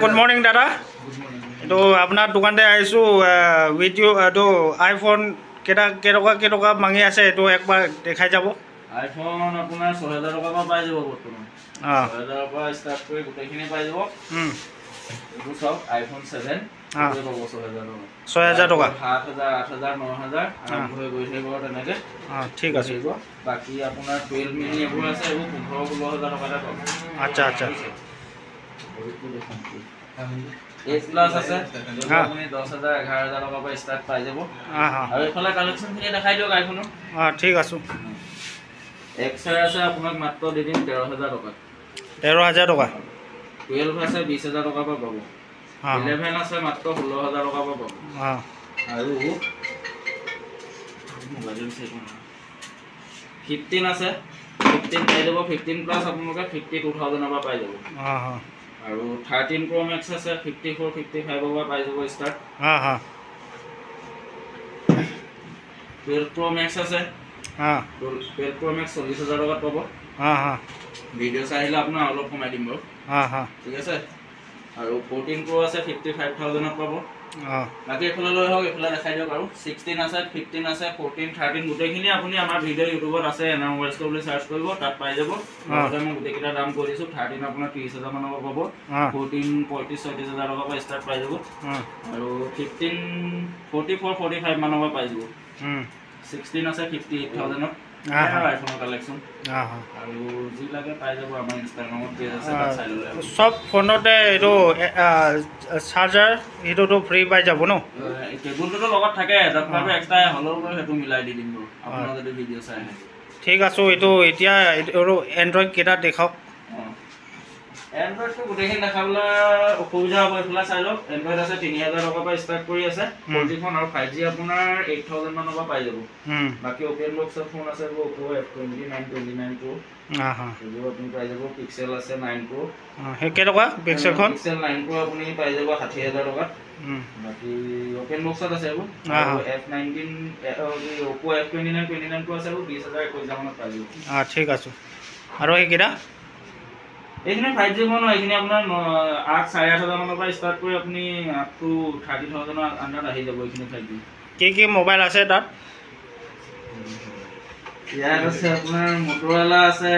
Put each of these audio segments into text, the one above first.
Good morning দাদা। এইটো আপোনাৰ দোকানতে আহিছোঁ। উইথ ইউ এইটো আইফোন কেইটা, কেইটকা কেইটকা মাঙি আছে, এইটো একবাৰ দেখাই যাব। আইফোন আপোনাৰ 6000 টকাৰ পৰা পাই যাব বৰ্তমান। 6000ৰ পৰা ষ্টাৰ্ট কৰি গোটেইখিনি পাই যাব। এইটো চাওক, আইফোন 7 পাব 6000 টকা। 6000 টকা। 7000, 8000, 9000 আৰম্ভ হৈ গৈ থাকিব তেনেকে। অঁ, ঠিক আছে। বাকী আপোনাৰ 12 মিনি এইবোৰ আছে, এইবোৰ 15 16 হাজাৰ টকাতে পাব। আচ্ছা আচ্ছা। এইট প্লাছ আছে, আপুনি 10,000, 11,000 টকাৰ পৰা ষ্টাৰ্ট পাই যাব। আৰু এইফালে কালেকশ্যনখিনি দেখাই দিয়ক আইফোনৰ। অঁ, ঠিক আছোঁ। এক্স আৰ আছে, আপোনাক মাত্ৰ দি দিম 13,000 টকাত। 13,000 টকা। 12 আছে, 20,000 টকাৰ পৰা পাব। 11 আছে, মাত্ৰ 16,000 টকাৰ পৰা পাব। আৰু 15 আছে, 15 পাই যাব, 15 প্লাছ আপোনালোকে 52,000ৰ পৰা পাই যাব। আৰু 13 প্ৰ' মেক্স আছে, 54, 55ৰ পৰা পাই যাব ষ্টাৰ্ট। 12 প্ৰ' মেক্স আছে, 12 প্ৰ' মেক্স 40,000 টকাত পাব। ভিডিঅ' চাই আহিলে আপোনাৰ অলপ কমাই দিম বাৰু, ঠিক আছে। আৰু 14 প্ৰ' আছে, 55,000ত পাব। বাকী এইফালে লৈ আহক, এইফালে দেখাই দিয়ক। আৰু 16 আছে, 15 আছে, 14, 13 গোটেইখিনি আপুনি আমাৰ ভিডিঅ' ইউটিউবত আছে, এন আৰ মোবাইল ষ্ট'ৰ বুলি চাৰ্চ কৰিব, তাত পাই যাব। লগতে মই গোটেইকেইটা দাম কৈ দিছোঁ। 13 আপোনাৰ 30,000 মানৰ পৰা পাব, 14 35, 36 হাজাৰ টকাৰ পৰা ষ্টাৰ্ট পাই যাব আৰু 15 44, 45 মানৰ পৰা পাই যাব। 16 আছে 58,000ত আইফোনৰ কালেকশ্যন। আৰু যি লাগে পাই যাব, আমাৰ ইনষ্টাগ্ৰামত পেজ আছে, তাত চাই ল'লে। চব ফোনতে এইটো চাৰ্জাৰ সেইটোতো ফ্ৰী পাই যাব ন? কেবুলটোতো লগত থাকে, এডাপ্টাৰটো এক্সট্ৰা হ'লেও বাৰু সেইটো মিলাই দি দিম বাৰু আপোনাৰ যদি ভিডিঅ' চাই আহে। ঠিক আছোঁ। এইটো এতিয়া এইটো এণ্ড্ৰইড কেইটা দেখাওক। এণ্ড্ৰইডটো গোটেইখিনি দেখাবলৈ অসুবিধা হ'ব, এইফালে চাই লওক। এণ্ড্ৰইড আছে, 3000 টকাৰ পৰা ষ্টাৰ্ট কৰি আছে 4G phone আৰু 5G আপোনাৰ 8000 মানৰ পৰা পাই যাব। বাকী অ'পেন বক্সৰ ফোন আছে, এইবোৰ অ'প' F29, 29 প্ৰ', এইবোৰ আপুনি পাই যাব। পিক্সেল আছে 9 প্ৰ'। সেই কেইটকা পিক্সেলখন? পিক্সেল 9 প্ৰ' আপুনি পাই যাব 60,000 টকাত। বাকী অ'পেন বক্সত আছে এইবোৰ। আৰু F19, Oppo' F29, 29 প্ৰ' আছে, এইবোৰ 20,000, 21,000 মানত পাই যাব। অঁ, ঠিক আছে। আৰু সেইকেইটা? এইখিনি 5G phone হয়, এইখিনি আপোনাৰ 8, 8,500 মানৰ পৰা ষ্টাৰ্ট কৰি আপুনি আপ টু 30,000ৰ আণ্ডাৰত আহি যাব এইখিনি 5G। কি কি মোবাইল আছে তাত? ইয়াত আছে আপোনাৰ মটৰৱালা আছে,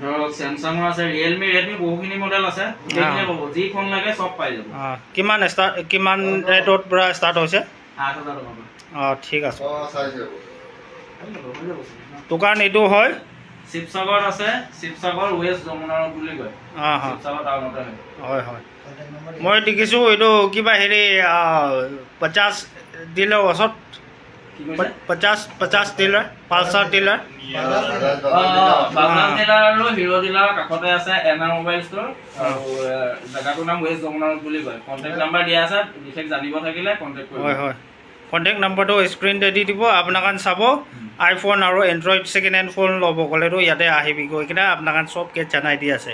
ধৰক চেমচাঙৰ আছে, ৰিয়েলমি, ৰেডমি বহুখিনি মডেল আছে, গোটেইখিনিয়ে পাব। যি ফোন লাগে চব পাই যাব। কিমান ষ্টাৰ্ট, কিমান ৰেটত পৰা ষ্টাৰ্ট হৈছে? 8000 টকাৰ পৰা। অঁ, ঠিক আছে। দোকান এইটো হয়? শিৱসাগৰত আছে, শিৱসাগৰ ৱেষ্ট যমুনা ৰোড বুলি কয়, শিৱসাগৰ টাউনতে হয়। হয় হয়, মই দেখিছোঁ এইটো কিবা হেৰি 50 ডিলাৰ ওচৰত। 50 dealer, Pulsar dealer. Bajaj dealer আৰু হিৰ' ডিলাৰৰ কাষতে আছে এন আৰ মোবাইল ষ্ট'ৰ আৰু জেগাটোৰ নাম ৱেষ্ট যমুনা ৰোড বুলি কয়। কণ্টেক্ট নাম্বাৰ দিয়া আছে, বিশেষ জানিব থাকিলে কণ্টেক্ট কৰিব। হয় হয়, কণ্টেক্ট নাম্বাৰটো স্ক্ৰীণতে দি দিব আপোনাক চাব। আইফোন আৰু এণ্ড্ৰইড ছেকেণ্ড হেণ্ড ফোন ল'ব গ'লেতো ইয়াতে আহিবি গৈ কিনে আপোনাক চবকে জনাই দি আছে।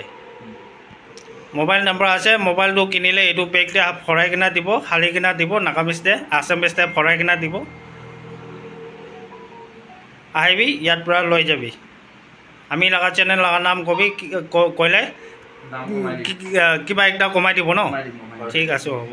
মোবাইল নাম্বাৰ আছে। মোবাইলটো কিনিলে এইটো বেগতে ভৰাই কিনে দিব, খালী কিনে দিব, নাকামিছতে আছামিছতে ভৰাই কিনে দিব। আহিবি, ইয়াত পৰা লৈ যাবি। আমি লগা চেনেল লগা নাম কবি, ক'লে কিবা একটা কমাই দিব ন? ঠিক আছে, হ'ব।